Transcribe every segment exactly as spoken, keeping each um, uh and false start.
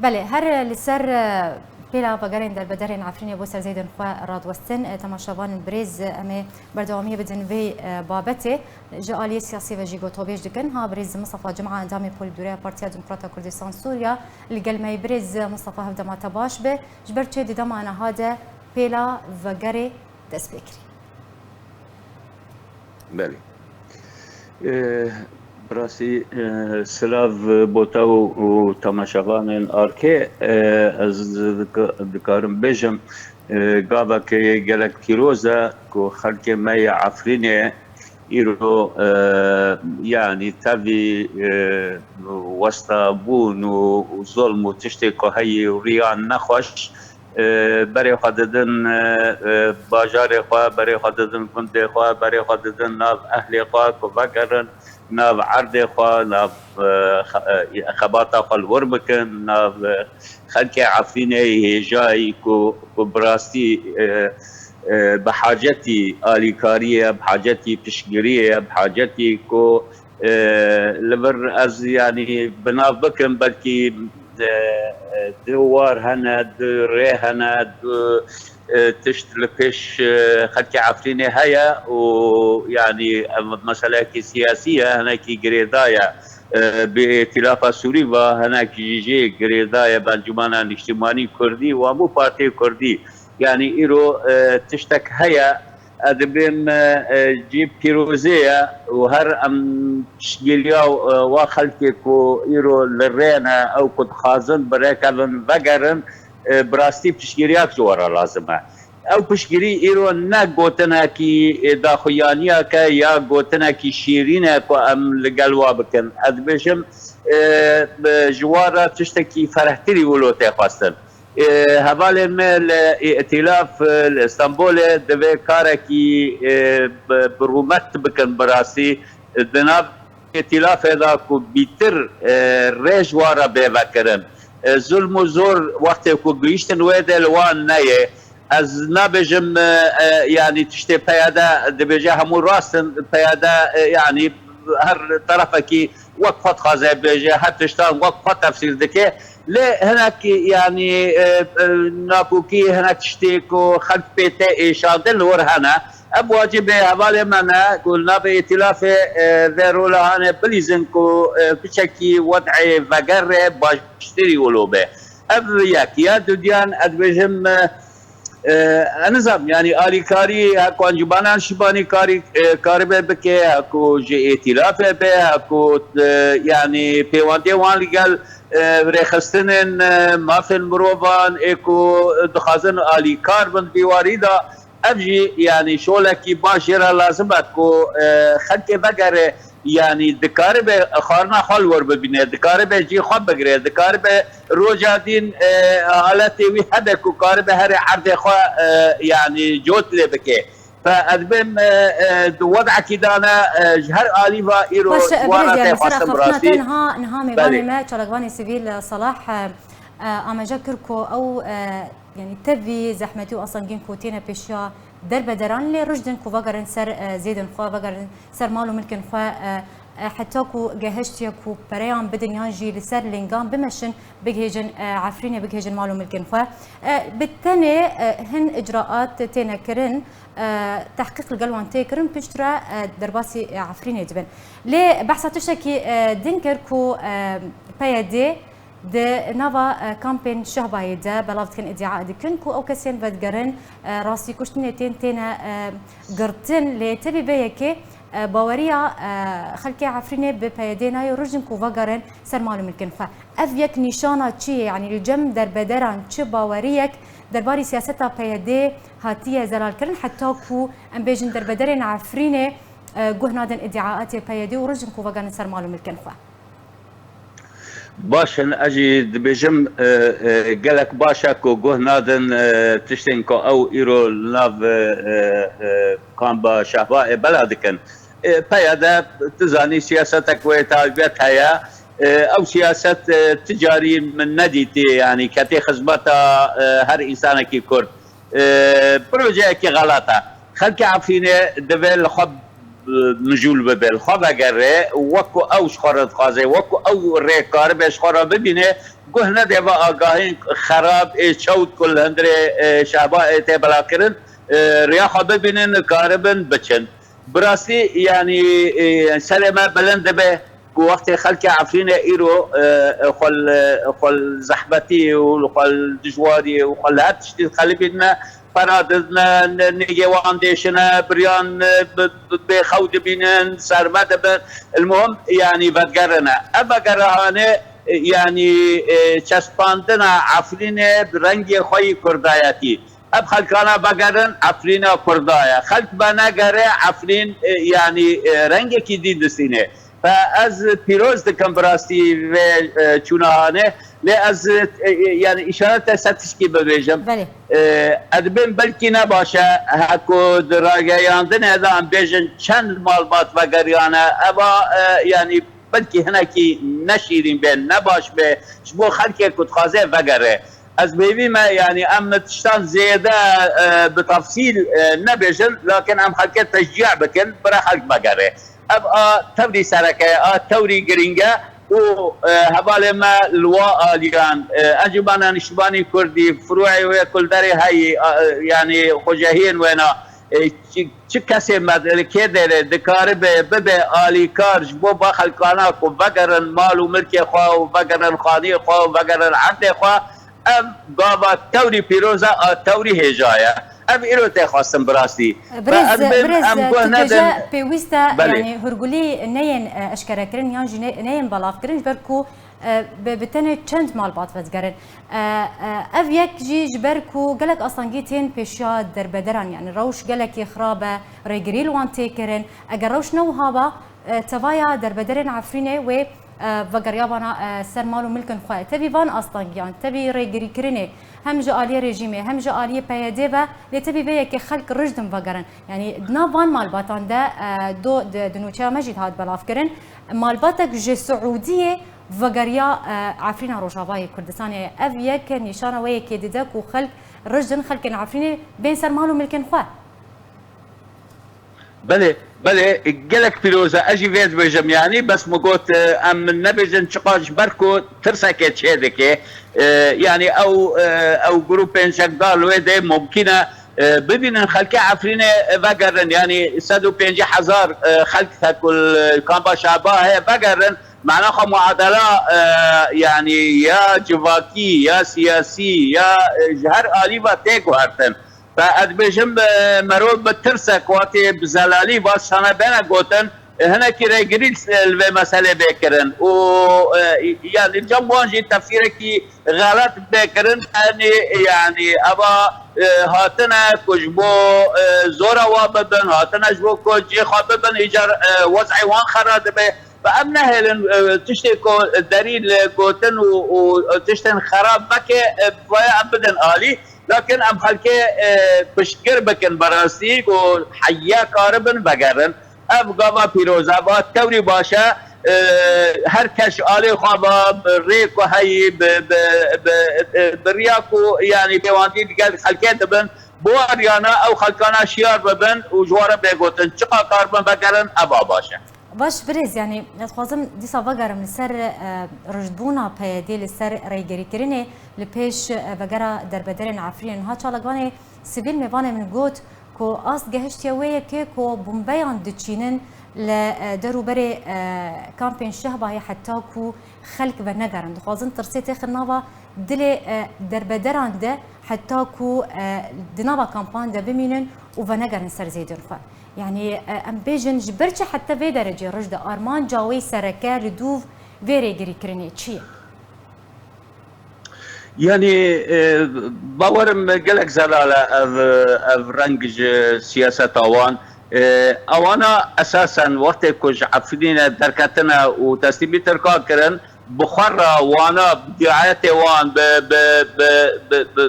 Belê, her li ser, e, pêla vegerên derbederên Efrînê bo ser zêdên xwe radiwestin, e, temaşevanên birêz, e, em ê berdewamiyê bidin vê, e, babetê. Ji aliyê siyasî ve jî gotobêj dikin. Ha birêz Mistefa Cuma, endamê Polîtbûroya Partiya Demokrata Kurdistan Sûriya, li gel me yî. Birêz Mistefa, hevdema te baş be. Ji ber çi di dema niha de pêla vegerê dest pê kirî? Belê. Bi rastî, silav bo te û, û temaşevanên arkê. Ez dika-, dikarim bêjim, gavekê gelek pîroz e ku xelkê me yê Efrînê îro, yanî tevî, westa bûn û, û zolm û tiştê ku heyî û riyan nexweş, e, berê xwe didin, e, e, bajarê xwe, berê xwe didin gundê xwe, berê xwe didin nav ehlê xwe ku vegerin nav erdê xwe, nav, e, xe-, e, xebata xwe li wir bikin, nav, e, xelkê Efrînê hêjayî ku, ku bi rastî, e, e, bi hacetî alîkariyê ye, bi hacetî piştgiriyê ye, bi hacetî ku e, li vir ez, yanî, bi nav bikim, belkî, e, e, du war hene, du rê hene, du, e, tişt li pêş, e, xelkê Efrînê heye û, yanî, ev meseleyekî siyasî ye, hinekî girêdayî ye. E, bi Îtîlafa Sûrî ve hinek jî jê girêdayî ye, bi Encûmena Niştimanî Kurdî û hemû partiyê Kurdî. Yanî îro, e, tiştek heye, ez dibêm, e, e, cî pîrozê ye û her em piştgiriya, e, wa xelkê ku îro li rê ne, ew ku dixwazin bi rê kevin vegerin, e, bi rastî piştgiriyek ji we re lazim e. Ew piştgirî îro ne gotinekî, e, daxuyaniyek e ya gotinekî şîrîn e ku em li gel wa bikin. Ez dibêjim, e, bi, ji wan re tiştekî ferehtirî wilo tê xwestin. E, hevalên me li Îtîlaf, e, li Stenbolê divê karekî, e, bi, bi rûmet bikin bi rastî. Di nav Îtîlafê de ku bîtir, e, rê ji wan re bê vekirin. E, zulm û zor wextê ku gihîştin wê de li wan neyê. Ez nabêjim, e, e, yanî tiştê P Y D dibêje hemû rast in, P Y D, e, yanî her terefekî wek xwe dixwaze bêje, her tiştan wek xwe tefsîr dike. Lê hinek, yanî, e, e, nakokî, hinek tiştê ku xelk pê tê êşandin li wir hene. Ev wacibê hevalê me ne ku li navê Îtîlafê, e, vê rola hane bilîzin ku, e, piçekî wed'ê vegerê baştirî wilo be. Ev yek. Ya dudiyan, ez dibêjim, e, E, ez nizam, yanî alîkarî, heko Encûmena Niştimanî karî, e, karibe bike, heko ji Îtîlafê be, heko, e, yanî pêwendiyê wan li gel, e, rêxistinên, e, mafên mirovan ê ku dixwazin alîkar bin di vî warî de, ev jî, yanî şolekî baş jê re lazim e ku, e, xelkê vegere, yanî dikaribe xwarina xwe li wir bibîne, dikaribe cî xwe bigire, dikaribe roja dîn, e, haletê wî hebe ku karibe herê erdê xwe, e, yanî cot lê bike. Fe ez bêm, e, e, di wed'ekî dane, e, ji her alî ve îro Baş e, ji wan re birêz, tê yanî ser xwestin bi axaftina te rastî. Niha, niha mêvanê Belê. me, çalakvanê sivîl, e, Salah, e, e, amaje kir ku ew, e, yanî tevî zehmetî û asangîn ku têne pêşiya derbederan lê rijdin ku vegerin ser, e, zêdên xwe, vegerin ser mal û milkên xwe, e, e, heta ku gehiştiye ku pereyan bidin yan jî li ser lêngan bimeşin, bigihêjin, e, Efrînê, bigihêjin mal û milkên xwe. E, bi tenê, e, hin icraat têne kirin, e, tehqîq li gel wan tê kirin, piştre, e, derbasî, e, Efrînê dibin. Lê behsa tiştekî, e, din kir ku, e, P Y D Di nava, e, kampên Şehbayê de belav dikin, îdia dikin ku ew kesên vedigerin, e, rastî kuştinê tên têne, e, girtin, lê tevî vê yekê, e, baweriya, e, xelkê Efrînê bi P Y D nayê û rijin ku vegerin ser mal û milkên xwe. Ev yek nîşana çi ye? Yanî li cem derbederan çi baweriyek derbarî siyaseta P Y D hatiye zelalkirin, heta ku em bêjin derbederên Efrînê, e, guh nadin îdiaatê P Y D û rijin ku vegerin ser mal û milkên xwe? Baş in, ez jî dibêjim, e, e, gelek baş e ku guh nadin, e, tiştên ku ew îro li nav, e, e, e, kamba Şehbayê bela dikin. E, P Y D, tu zanî, siyasetek wê taybet heye. E, ew siyaset, e, ti carî min nedîtî, yanî ketê xizmeta, e, her însanekî Kurd. E, projeyekî xelat e. Xelkê Efrînê divê li xwe, e, mijûl bibe, li xwe vegere, wek ku ew ji xwe re dixwaze, wek ku ew rê karibe ji xwe re bibîne, Guh nede ve agahiyên xerab ê çewt ku li hundirê, e, Şehbayê tê belakirin, e, riya xwe bibînin, karibin biçin. Bi rastî, yanî, e, serê me bilind dibe ku wextê xelkê Efrînê îro, e, xwe li, xwe li zehmetî û xwe li dijwarî û xwe li her tiştî dixelibînine, pera didine, nigê wan dêşine, biriyan, e, bi, bi, bêxew dibînin, serme dibin. Elmuhim, yanî, vedigerine. Ev vegerehane, e, yanî, e, çespandina Efrînê bi rengê xwe yî kurdayetî. Ev xelkana vegerin, Efrîna kurda ye. Xelk venegere, Efrîn, e, yanî, e, rengekî dî disîne. Fe ez pîroz dikim bi rastî vê, e, çûna hanê. Lê ez, e, e, yanî îşarete ser tişkî bibêjim. Belê. E, ez dibêm belkî ne baş e, heko di rageyandinê de em bêjin çend malbat vegeriyane. Eva, e, yanî belkî hinekî ne şîrîn bê, ne baş bê. Ji bo xelkê ku dixwaze vegere. Ez bêvî me, yanî em tiştan zêde, e, bi tefsîl, e, nebêjin, lakin em xelkê teşcî bikin, bira xelk vegere. Ev a tewrî sereke ye, a tewrî girîng e û, e, hevalê me li wa aliyan, e, Encûmena Niştimanî Kurdî, firûyê wê ku li derê heyî, a, e, yanî xwecehiyên wêna, e, çi, çi kesê me li kê derê dikaribe bibe alîkar ji bo va xelkana ku vegerin mal û milkê xwe û vegerin xaniyê xwe û vegerin erdê xwe, ev gava tewrî pîroz e, a tewrî hêja ye. Ev îro tê xwestin bi rastî. Ve Birêz, em bên, birêz, em guh tu nedin. Bêje pêwîst e, Belê. Yanî hurgulî neyên, e, eşkerekirin yan jî ne-, neyên belavkirin, ji ber ku, e, bi, bi tenê çend malbat vedigerin. E, e, ev yek jî ji ber ku gelek astengî tên pêşiya derbederan, yanî rewş gelekî xirab e, rêgirî li wan tê kirin. Eger rewş ne wiha ba, e, tevaya derbederên Efrînê wê, e, vegeriyabana, e, ser mal û milkin xwe. Tevî van astengiyan, tevî rêgirîkirinê, hem ji aliyê rejîmê, hem ji aliyê P Y D ve, lê tevî vê yekê xelk rijdin vegerin. Yanî di nav van malbatan de, e, do, di, di nûçeya me jî dihat belavkirin, malbatek ji Siûdiyê vegeriya, e, Efrîna Rojavayê Kurdistanê. Ev yek nîşana wê yekê dide ku xelk rijdin, xelkên Efrînê bên ser mal û milkên xwe. Belê, belê, gelek pîroz e. Ez jî vê dibêjim, yanî bes min got, e, em nebêjin çiqas ji ber ku tirsekê çê dike. E, yanî ew, e, ew grûpên çekdar li wê dê mumkîn e, e, bibînin xelkê Efrînê, e, vegerin. Yanî sed û pêncî hezar, e, xelk heke li kampa Şehba heye vegerin. Mana xwe muadela, e, yanî ya civakî, ya siyasî, ya, e, ji her alî ve tê guhertin. Fe ez dibêjim, e, merov bi tirsek, watê bi zelalî va tiştane bêne gotin, e, hinekî rêgirî li vê meselê bê kirin. Û, e, yanî cem wan jî tefsîrekî xelet bê kirin. Tenê, yanî eva, e, hatine ku ji bo, e, zora wa bibin, hatine ji bo ku cihê xwe bibin, îcar, e, wez'ê wan xera dibe. Ve em nehêlin, e, tiştê ku derî li gotin û, û tiştên xerab veke, e, vaya em bidin alî. Lakin em xelkê, e, piştgir bikin berastî ku heye karibin vegerin. Ev gava pîroz e, va tewrî baş e, e, her kes alê xwe va bi rê ku heyî, bi, bi, bi, bi riya ku, yanî pêwendî digel xelkê dibin, bi wa riyana ew xelkana şiyar bibin û ji wan re bê gotin. Çiqa karibin vegerin, ev a baş e. Baş birêz, yanî ez dixwazim dîsa vegerim li ser, e, rijdbûna P Y D li ser rêgerîkirinê li pêş, e, vegera derbederên Efrînê. Niha çalakvanê sivîl mêvanê min got ku ast gehiştiye wê yekê ku bombeyan diçînin li, e, derûberê, e, kampên Şehbayê heta ku xelk venegerin. Dixwazin tirsê têxin nava dilê, e, derbederan de heta ku, e, di nava kampan de bimînin û venegerin ser zêdên xwe. Yanî, e, em bêjin ji ber çi heta vê derecê rij de armanca wê sereke li dûv vê rêgirîkirinê çi ye? Yanî, e, bawerim gelek zelal e ev, ev reng ji siyaseta wan. E, ewana esasen wextê ku ji Efrînê derketine û teslîmî Tirka kirin, bi xwe re wana diyayetê wan bi, bi, bi, bi, bi,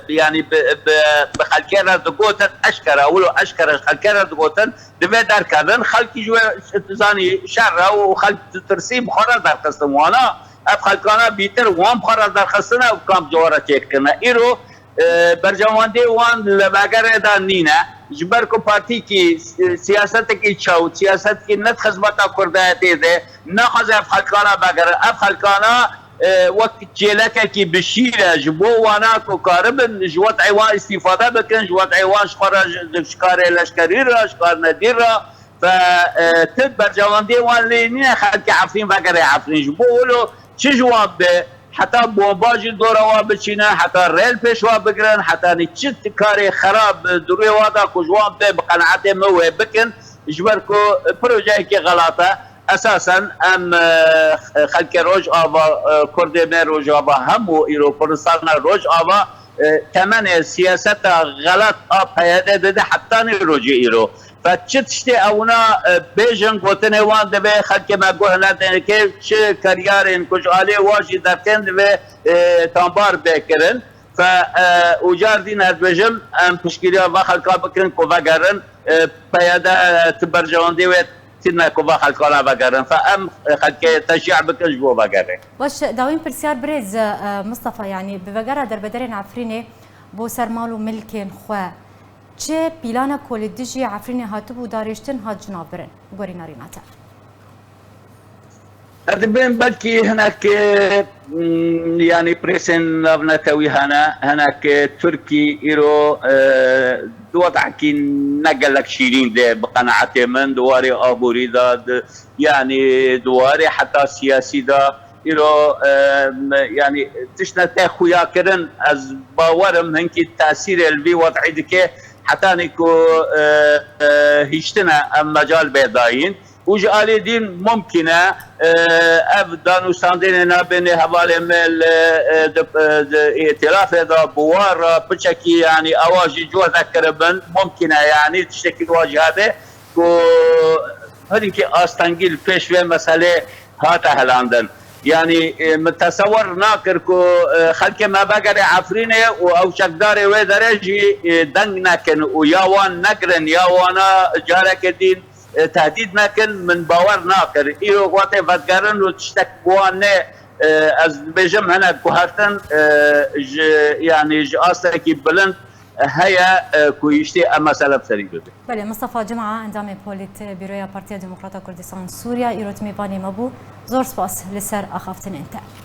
bi, yanî bi, bi, bi xelkê re digotin eşkere, wilo eşkere ji xelkê re digotin, divê derkevin, xelkî ji wê, tu zanî, şer e û xelk ditirsî, bi xwe re derxistin wana. Ev xelkana bîtir wan bi xwe re derxistine û kamp ji we re çêkirine. Îro, e, berjewendiyê wan li vegerê de nîne. Ji ber ku partîkî, e, siyasetekî çewt, siyasetekî ne di xizmeta kurdayetê de, naxwaze ev xelkana vegere. Ev xelkana, e, wek çêlekekî bi şîr e ji bo wana ku karibin ji wet'ê wan îstîfade bikin, ji wet'ê wan ji xwe re ji, ji karê leşkerî re, ji karnedî re. Fe, e, ti berjewendiyê wan lê nîne xelkê Efrîn vegere Efrîn. Ji bo wilo çi ji wan be, heta bomba jî dora wan biçîne, heta rê li pêş wan bigirin, heta nî çi karê xerab di rûyê wan de ku ji wan be, bi qenaetê min wê bikin. Ji ber ku projeyekî xelat e. Esasen em, e, xelkê Rojava, e, Kurdê me Rojava hemû îro Kurdistana Rojava, e, temenê siyaseta xelat a P Y D dide hetanî rojê îro. Fe çi tiştê ewna, e, bêjin, gotinê wan divê xelkê me guh nedin, kê çi keryarên ku ji alê wan jî dertên divê, e, tambar bê kirin. Fe, e, û car dîn ez dibêjim, em piştgiriya va xelka bikin ku vegerin, e, P Y D, e, ti berjewendê wê tîne ku va xelkana vegerin. Fe em, e, xelkê teşcî bikin ji bo vegerê. Baş, dawîn pirsyar birêz, e, Mistefa, yanî bi vegera derbederên Efrînê bo ser mal û milkên xwe, çi plana ku li dijî Efrînê hatibû darêştin hat jinavbirin? Gorî narîna te. Ez dibêm belkî hinek, mm, yanî presên navnetewî hene, hinek Tirkî îro, e, di wedekî ne gelek şîrîn de bi qenaetê min, di warê aborî de, di, yanî di warê heta siyasî de îro, e, yanî tiştine tê xuyakirin, ez bawerim hinkî tesîrê li vî wed'î dike, hetanî ku, e, e, hiştine ev mecal bê dayîn. Û ji alî din mumkîn e, e, ev danûstandinê nabênê hevalê me li, e, di, e, di îtilafê de bi war re piçekî, yanî ewa jî cuhde kiribin, mumkîn e, yanî tiştekî wa jî hebe ku herîkî astengî li pêş vê meselê hate helandin. Yanî, e, min tesewwer nakir ku, e, xelkê me vegere Efrînê û ew çekdarê wê derê jî, e, deng nekin û ya wan negirin, ya wana careke din e, tehdîd nekin, min bawer nakir. Îro wextê vedigerin û tiştek bi wan ne, e, ez dibêjim hinek guhertin, e, ji, yanî ji astekî bilind heye, e, ku hiştê em mesele bi serî bibe. Belê, Mistefa Cuma, endamê Polîtbîroya Partiya Demokrata Kurdistan Sûriya, îro di mêvanê me bû. Zor spas li ser axaftinên te.